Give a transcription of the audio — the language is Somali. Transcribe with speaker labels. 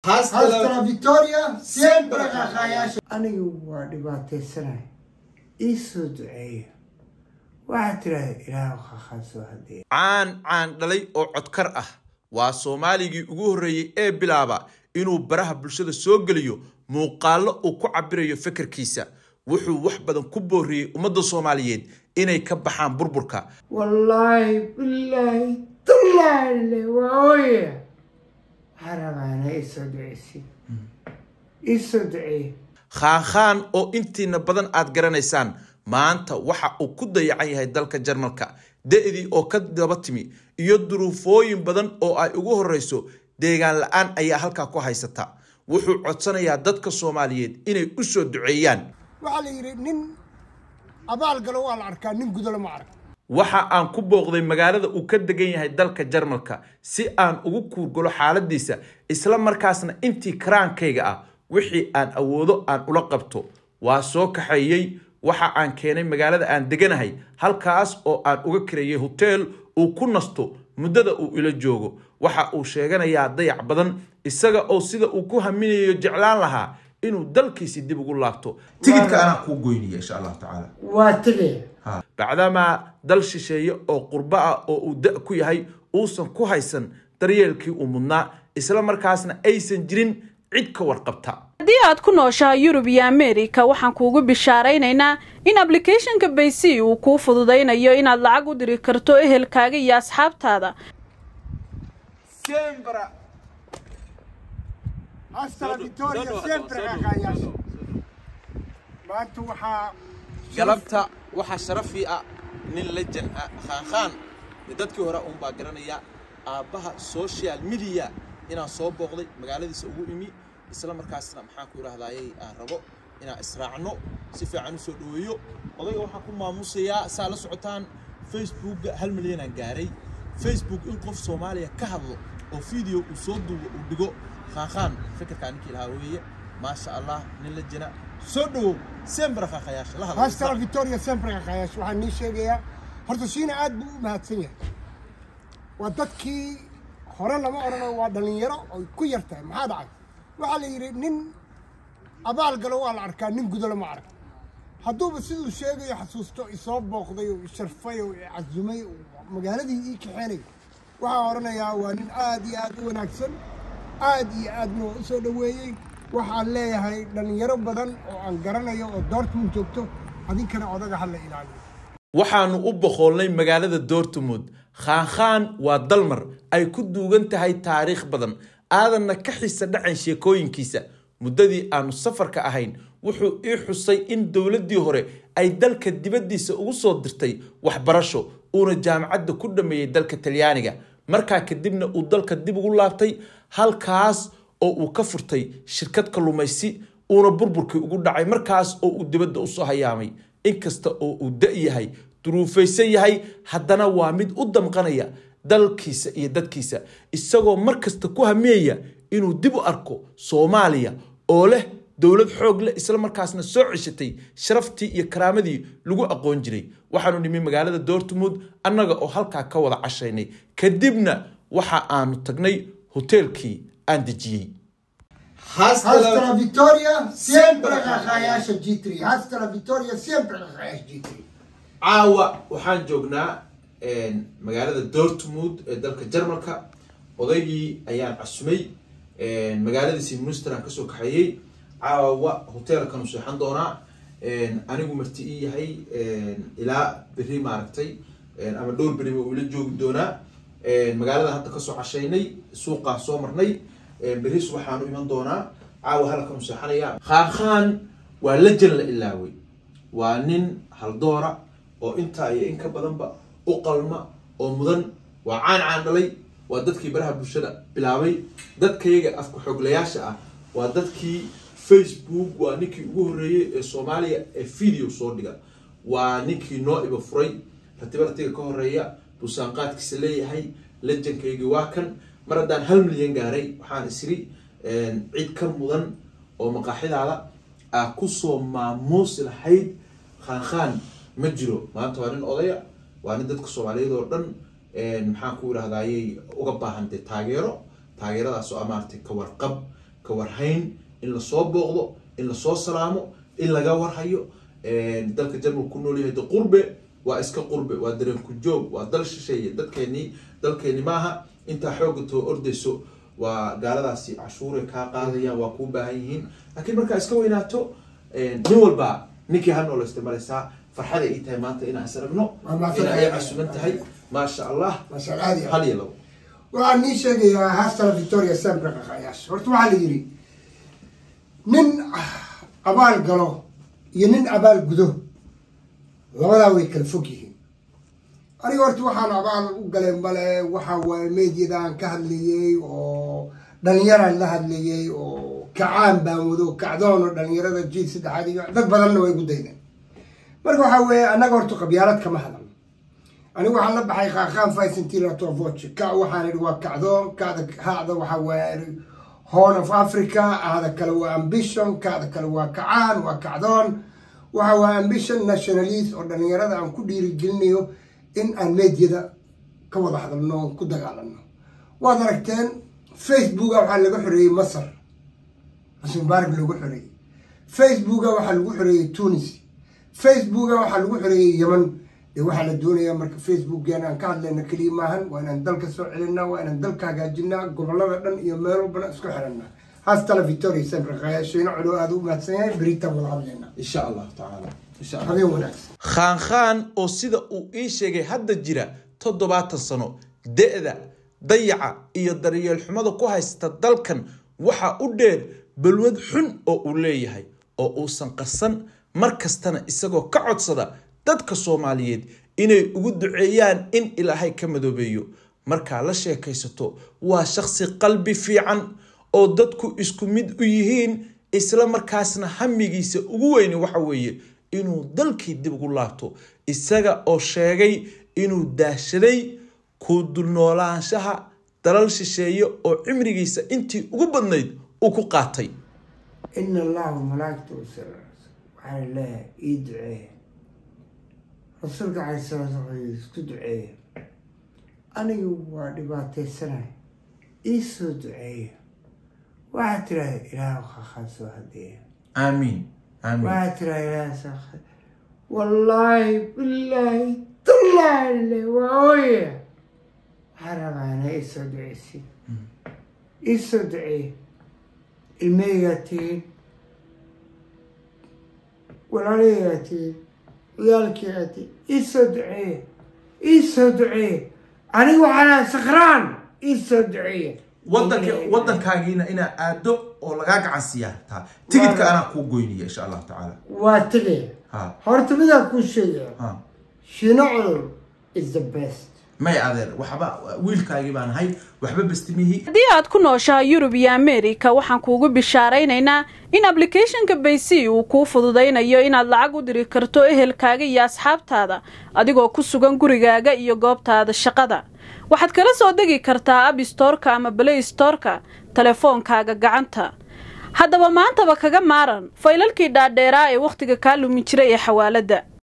Speaker 1: Hasta la victoria, siempre qaqaayaasha.
Speaker 2: Anigu waa dhibaataysanay, ii soo duceeya. Waxaad tidhaahda Ilaahu qaqaan soo hadeeya.
Speaker 3: Caan caan dhalay oo codkar ah waa Soomaaligii ugu horreeyey ee bilaaba inuu baraha bulshada soo geliyo muuqaallo uu ku cabirayo fikirkiisa. Wuxuu wax badan ku booriyey ummadda Soomaaliyeed inay ka baxaan burburka.
Speaker 2: Wallaahi bilaahi tallaahi waa ooya. Waxaan rabaa inaa ii soo duceysiin, ii soo duceeya.
Speaker 3: Khaankaan oo intiina badan aad garanaysaan maanta waxa uu ku dayacan yahay dalka Jarmalka, da'dii oo ka daba timi iyo duruufooyin badan oo ay ugu horreyso deegaan la'aan ayaa halkaa ku haysata. Wuxuu codsanayaa dadka Soomaaliyeed inay u soo duceeyaan.
Speaker 1: Waxaa la yidhi nin abaal galo waa la arkaa, nin gudo lama arag.
Speaker 3: Waxa aan ku booqday magaalada uu ka degan yahay dalka Jarmalka si aan ugu kuurgalo xaaladiisa, isla markaasna intii karaankayga ah wixii aan awoodo aan ula qabto. Waa soo kaxeeyey, waxa aan keenay magaalada aan deganahay, halkaas oo aan uga kireeyey hoteel uu ku nasto muddada uu ila joogo. Waxa uu sheeganayaa dayac badan, isaga oo sida uu ku haminayo jeclaan lahaa inuu dalkiisi dib ugu laabto. Tigidhka anaa kuu goynaya insha Allahu tacaala.
Speaker 2: Waa tegaya.
Speaker 3: Bacdamaa dal shisheeye oo qurbo ah oo uu da ku yahay uusan ku haysan daryeelkii uu mudnaa, isla markaasna aysan jirin cid ka warqabta.
Speaker 4: Haddii aad ku nooshahay Yurub iyo Ameerika, waxaan kuugu bishaaraynaynaa in applicationka Baysi uu kuu fududaynayo inaad lacag u diri karto ehelkaaga iyo asxaabtaada.
Speaker 3: Siempre.
Speaker 1: Hasta la victoria, siempre qaqaayaasha. Maanta waxaa
Speaker 3: galabta waxaa sharafii ah nin legend ah, Khaankaan dadkii hore uunbaa garanaya, aabbaha social media, inaan soo booqday magaaladiisa ugu imi, isla markaasna maxaan ku idhahdayay aan rabo inaan israacno, si fiican usoo dhaweeyo odayga. Waxaan ku maamusayaa saa la socotaan Facebookga 1 milyan aan gaaray. Facebook in qof Soomaaliya ka hadlo oo video uu soo duubo uu dhigo, Khaankaan fikirkaa ninkii lahaa weeye. Maasha Allah, nin la jira, soo dhawow, siempre qaqayaasha la hadlo.
Speaker 1: Hasta la victoria, siempre qaqaayaasha. Waxaan nii sheegayaa horta Shiina aad buu u mahadsan yahay. Waa dadkii hore lama odhano, waa dhallinyaro oy ku yar tahay. Maxaa dhacay? Waxaa la yidhi nin abaal galo waa la arkaa, nin gudo lama arag. Hadduuba siduu sheegayo xasuusto isoo booqday oo isharfay oo icasumay oo magaaladii ii kaxeenay, waxaan odhanayaa waa nin aad iyo aad u wanaagsan, aad iyo aadna waa u soo dhoweeyey. Waxaan leeyahay dhallinyaro badan oo aan garanayo oo Dortmund joogto, adinkana odaga ha la ilaaliyo.
Speaker 3: Waxaanu u boqoolnay magaalada Dortmund. Khaankaan waa dalmar ay ku duugan tahay taariikh badan, aadanna ka xiisa dhacan sheekooyinkiisa. Muddadii aanu safarka ahayn wuxuu ii xusay in dowladdii hore ay dalka dibaddiisa ugu soo dirtay waxbarasho, uuna jaamacadda ku dhammeeyey dalka Talyaaniga. Markaa kadibna uu dalka dib ugu laabtay, halkaas oo uu ka furtay shirkad kalluumaysi, uuna burburkii ugu dhacay markaas oo uu dibadda usoo hayaamay. Inkasta oo uu da' yahay, duruufaysan yahay, haddana waa mid u damqanaya dalkiisa iyo dadkiisa, isagoo mar kasta ku hamiyaya inuu dib u arko Soomaaliya oo leh dowlad xoog leh, isla markaasna soo ceshatay sharaftii iyo karaamadii lagu aqoon jiray. Waxaanu nimi magaalada Dortmund annaga oo halkaa ka wada cashaynay, kadibna waxa aanu tagnay hoteelkii aan dejiyey.
Speaker 1: Hasta la victoria, siempre qaqaayaasha G3. Hasta la victoria, siempre qaqaayaasha G3.
Speaker 3: Caawa waxaan joognaa magaalada Dortmund ee dalka Jarmalka. Odaygii ayaan casumay, magaaladiisii Munster aan kasoo kaxeeyey. Caawa hoteelkanu seexan doonaa, anigu marti ii yahay ilaa berri maaragtay ama dhowr beriba uu ila joogi doonaa. Magaalada hadda kasoo cashaynay, suuqaa soo marnay, berri subaxaanu iman doonaa. Caawa halkanu seexanaya. Khaankaan waa legend la ilaaway, waa nin haldoora oo intaa iyo in ka badanba u qalma oo mudan. Waa caan caan dhalay, waa dadkii baraha bulshada bilaabay, dadkayaga afka xooglayaasha ah, waa dadkii Facebook, waa ninkii ugu horreeyey ee Soomaaliya ee video soo dhiga, waa ninkii noo iba furay ratiba ratiga ka horeeya busaanqaadkiisa leeyahay. Legendkaygii waa kan. Mar haddaan 1 milyan gaaray, waxaan isiri cid ka mudan oo maqaaxidaada aa kusoo maamuusi lahayd Khaankaan ma jiro. Maanta waa nin odaya, waa nin dadka Soomaaliyeed oo dhan maxaan ku idhahdayay uga baahan dee taageero, taageeradaas oo maaragtay ka warqab Ka warhayn, in lasoo booqdo, in lasoo salaamo, in laga warhayo. Dalka Jarmalka ku nool yahay de qurbe waa iska qurbe, waa dareen ku joog, waa dal shisheeye, dadkeeni dalkeeni maaha. Intaa xooga too ordayso waa gaaladaasi cashuuray kaa qaadayaan, waa kuu baahan yihiin, laakiin markaa iska weynaato nin walba ninkii ha noolaysta maraysaa. Farxada ii tahay maanta inaan is aragno,
Speaker 1: Waa mahadsan
Speaker 3: inay
Speaker 1: tahay.
Speaker 3: Casuman tahay, maasha Allah.
Speaker 1: Maasha Allah, aad iyo aad.
Speaker 3: Hal iyo labo.
Speaker 1: Waxaan nii sheegayaa hasta la victoria sempre qaqayaasha. Horta waxaa la yidhi nin abaal galo iyo nin abaal gudo labadaa way kala fog yihiin. Aniga horta waxaan abaal u galay male, waxa waaye meediyadaan ka hadlayey oo dhalinyaraan la hadlayey oo kacaan baan wado, kacdoon oo dhalinyarada jiil saddexaad iyo dad badanna way igu daydeen. Marka waxaa weeye annaga horta qabyaalad kama hadalno. Anigu waxaan la baxay Qaaqaan Faisentila Tovoce ka, waxaan idhi waa kacdoon kacda hacda, waxa waaye Horn of Africa, ahda kale waa ambition, kacda kale waa kacaan, waa kacdoon, waxa waa ambition nationalist oo dhalinyarada aan ku dhiirigelinayo in aan meediyada ka wada hadalno oon ku dagaalano. Waad aragteen Facebooka waxaa laga xoreeyey Masar, Xusni Mubaarak loogu xoreeyey. Facebooka waxaa lagu xoreeyey Tunis, Facebooka waxaa lagu xoreeyey Yemen. Dee waxaa la doonayaa marka Facebookgeena aan ka hadlayna keliya maahan, waa inaan dalka soo celinaa, waa inaan dalka hagaajinaa, gobolada dhan iyo meel walbana isku xiranaa. Hasta la victoria sempre. Qayaashiina culo aada u mahadsan yahay, beritaan wada hadlaynaa.
Speaker 3: Insha Allahu tacaala, insha Allah.
Speaker 1: Habeen wanaagsan.
Speaker 3: Khaan oo sida uu ii sheegay hadda jira 70 sano, de'da, dayaca iyo daryeel xumada ku haysta dalkan waxa u dheer balwad xun oo uu leeyahay oo uusan qarsan, mar kastana isagoo ka codsada dadka Soomaaliyeed inay ugu duceeyaan in Ilaahay ka madoobeeyo. Markaa la sheekaysato waa shakhsi qalbi fiican oo dadku isku mid u yihiin, isla markaasna hamigiisa ugu weyni waxa weeye inuu dalkii dib ugu laabto, isaga oo sheegay inuu daashaday ku dulnoolaanshaha dalal shisheeye oo cimrigiisa intii ugu badnayd uu ku qaatay.
Speaker 2: In Allaha malaa'igta u sala, waxaa leeyahay ii duceeya. Rasuulka caleyhi salaatu wuxuu yidhi isku duceeya. Anigu waa dhibaataysanahay, ii soo duceeya. Waxaad tidhahda Ilaahu Khakhaan soo hadeeya.
Speaker 3: Aamiin, aamiin.
Speaker 2: Waxaad tidhahda Ilaahu soo hadeeya. Wallaahi billaahi tallaahi le waa ooyaya. Waxaan rabaa inaa ii soo duceysiin, ii soo duceeya. Ilmahaygaa tihiin, walaalahaygaa tihiin, ciyaalkaygaa tihiin, ii soo duceeya, ii soo duceeya. Anigu waxaan ahay sakraan, ii soo duceeya.
Speaker 3: Wadanka wadankaagiina inaa aado oo lagaa gacan siiyaa taa tigidhka anaa kuu goynaya insha Allahu tacaala.
Speaker 2: Waa tegaya. Horta midaan kuu sheegaya, Shiino Cudur is the best.
Speaker 3: May adeer, waxba wiilkaagii baan ahay, waxba bestimihii.
Speaker 4: Haddii aad ku nooshahay Yurub iyo Ameerika, waxaan kuugu bishaaraynaynaa in applicationka Baysi uu kuu fududaynayo inaad lacag u diri karto ehelkaaga iyo asxaabtaada adigoo ku sugan gurigaaga iyo goobtaada shaqada. Waxaad kala soo degi kartaa App Storeka ama Play Storeka telefoonkaaga gacanta. Haddaba maantaba kaga maaran faylalkii dhaadheeraa ee wakhtiga kaa lumi jiray ee xawaaladda.